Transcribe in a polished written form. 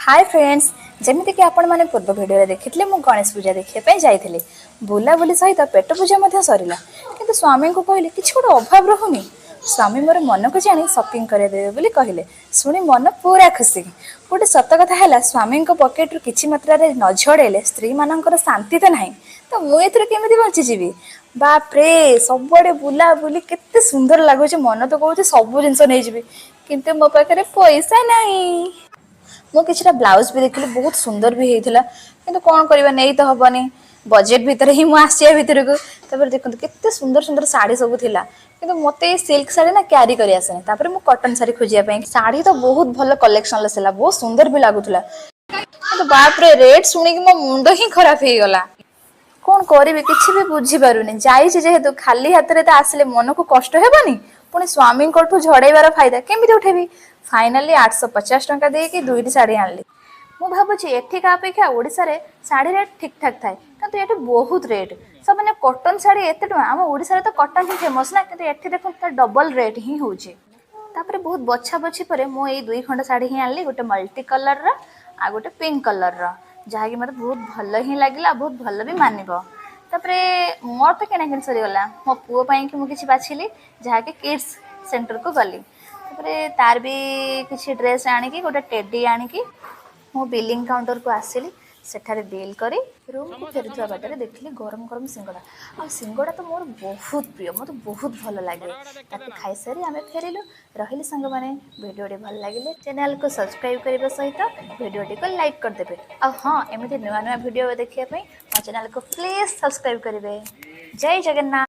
ହାଏ friends, ଯେମିତିକି ଆପଣମାନେ ପୂର୍ବ ଭିଡ଼ିଓରେ ଦେଖିଥିଲେ, ମୁଁ ଗଣେଶ ପୂଜା ଦେଖିବା ପାଇଁ ଯାଇଥିଲି। ବୁଲାବୁଲି ସହିତ ପେଟ ପୂଜା ମଧ୍ୟ ସରିଲା। କିନ୍ତୁ ସ୍ୱାମୀଙ୍କୁ କହିଲି, କିଛି ଗୋଟେ ଅଭାବ ରହୁନି। ସ୍ୱାମୀ ମୋର ମନକୁ ଜାଣି ସପିଂ କରାଇଦେବେ ବୋଲି କହିଲେ। ଶୁଣି ମନ ପୁରା ଖୁସି। ଗୋଟେ ସତ କଥା ହେଲା, ସ୍ୱାମୀଙ୍କ ପକେଟରୁ କିଛି ମାତ୍ରାରେ ନ ଝଡ଼େଇଲେ ସ୍ତ୍ରୀମାନଙ୍କର ଶାନ୍ତି ତ ନାହିଁ। ତ ମୁଁ ଏଥିରୁ କେମିତି ବଞ୍ଚିଯିବି? ବାପରେ, ସବୁଆଡ଼େ ବୁଲାବୁଲି କେତେ ସୁନ୍ଦର ଲାଗୁଛି! ମନ ତ କହୁଛି ସବୁ ଜିନିଷ ନେଇଯିବି, କିନ୍ତୁ ମୋ ପାଖରେ ପଇସା ନାହିଁ। ମୁଁ କିଛିଟା ବ୍ଲାଉଜ ବି ଦେଖିଲି, ବହୁତ ସୁନ୍ଦର ବି ହେଇଥିଲା। କିନ୍ତୁ କ'ଣ କରିବା, ନେଇ ତ ହବନି। ବଜେଟ୍ ଭିତରେ ହିଁ ମୁଁ ଆସିବା ଭିତରକୁ। ତାପରେ ଦେଖନ୍ତୁ, କେତେ ସୁନ୍ଦର ସୁନ୍ଦର ଶାଢ଼ୀ ସବୁ ଥିଲା। କିନ୍ତୁ ମୋତେ ଏଇ ସିଲ୍କ ଶାଢ଼ୀ ନା କ୍ୟାରି କରି ଆସେନି। ତାପରେ ମୁଁ କଟନ ଶାଢ଼ୀ ଖୋଜିବା ପାଇଁ, ଶାଢ଼ୀ ତ ବହୁତ ଭଲ କଲେକ୍ସନର ଥିଲା, ବହୁତ ସୁନ୍ଦର ବି ଲାଗୁଥିଲା। କିନ୍ତୁ ବାପରେ, ରେଟ୍ ଶୁଣିକି ମୋ ମୁଣ୍ଡ ହିଁ ଖରାପ ହେଇଗଲା। କ'ଣ କରିବି, କିଛି ବି ବୁଝିପାରୁନି। ଯାଇଛି ଯେହେତୁ, ଖାଲି ହାତରେ ତ ଆସିଲେ ମନକୁ କଷ୍ଟ ହେବନି? ପୁଣି ସ୍ୱାମୀଙ୍କଠୁ ଝଡ଼େଇବାର ଫାଇଦା କେମିତି ଉଠେଇବି? ଫାଇନାଲି 850 ଟଙ୍କା ଦେଇକି ଦୁଇଟି ଶାଢ଼ୀ ଆଣିଲି। ମୁଁ ଭାବୁଛି, ଏଠିକା ଅପେକ୍ଷା ଓଡ଼ିଶାରେ ଶାଢ଼ୀ ରେଟ୍ ଠିକ୍ ଠାକ୍ ଥାଏ, କିନ୍ତୁ ଏଠି ବହୁତ ରେଟ୍। ସେମାନେ କଟନ୍ ଶାଢ଼ୀ ଏତେ ଟଙ୍କା! ଆମ ଓଡ଼ିଶାରେ ତ କଟନ୍ ହିଁ ଫେମସ୍ ନା, କିନ୍ତୁ ଏଠି ଦେଖନ୍ତୁ, ତା ଡବଲ ରେଟ୍ ହିଁ ହେଉଛି। ତାପରେ ବହୁତ ବଛା ବଛି ପରେ ମୁଁ ଏଇ ଦୁଇ ଖଣ୍ଡ ଶାଢ଼ୀ ହିଁ ଆଣିଲି, ଗୋଟେ ମଲ୍ଟି କଲର୍ର ଆଉ ଗୋଟେ ପିଙ୍କ କଲର୍ର, ଯାହାକି ମୋତେ ବହୁତ ଭଲ ହିଁ ଲାଗିଲା ଆଉ ବହୁତ ଭଲ ବି ମାନିବ। ତାପରେ ମୋର ତ କିଣାକିଣି ସରିଗଲା। ମୋ ପୁଅ ପାଇଁକି ମୁଁ କିଛି ବାଛିଲି, ଯାହାକି କିଡ୍ସ ସେଣ୍ଟରକୁ ଗଲି। ତାପରେ ତାର ବି କିଛି ଡ୍ରେସ୍ ଆଣିକି, ଗୋଟେ ଟେଡି ଆଣିକି ମୁଁ ବିଲିଂ କାଉଣ୍ଟରକୁ ଆସିଲି। ସେଠାରେ ବିଲ୍ କରି ରୁମ୍କୁ ଫେରୁଥିବା ବାଟରେ ଦେଖିଲି ଗରମ ଗରମ ସିଙ୍ଗଡ଼ା। ଆଉ ସିଙ୍ଗଡ଼ା ତ ମୋର ବହୁତ ପ୍ରିୟ, ମୋତେ ବହୁତ ଭଲ ଲାଗେ। ତାକୁ ଖାଇସାରି ଆମେ ଫେରିଲୁ। ରହିଲି ସାଙ୍ଗମାନେ, ଭିଡ଼ିଓଟି ଭଲ ଲାଗିଲେ ଚ୍ୟାନେଲକୁ ସବସ୍କ୍ରାଇବ୍ କରିବା ସହିତ ଭିଡ଼ିଓଟିକୁ ଲାଇକ୍ କରିଦେବେ। ଆଉ ହଁ, ଏମିତି ନୂଆ ନୂଆ ଭିଡ଼ିଓ ଦେଖିବା ପାଇଁ ମୋ ଚ୍ୟାନେଲକୁ ପ୍ଲିଜ୍ ସବସ୍କ୍ରାଇବ୍ କରିବେ। ଜୟ ଜଗନ୍ନାଥ।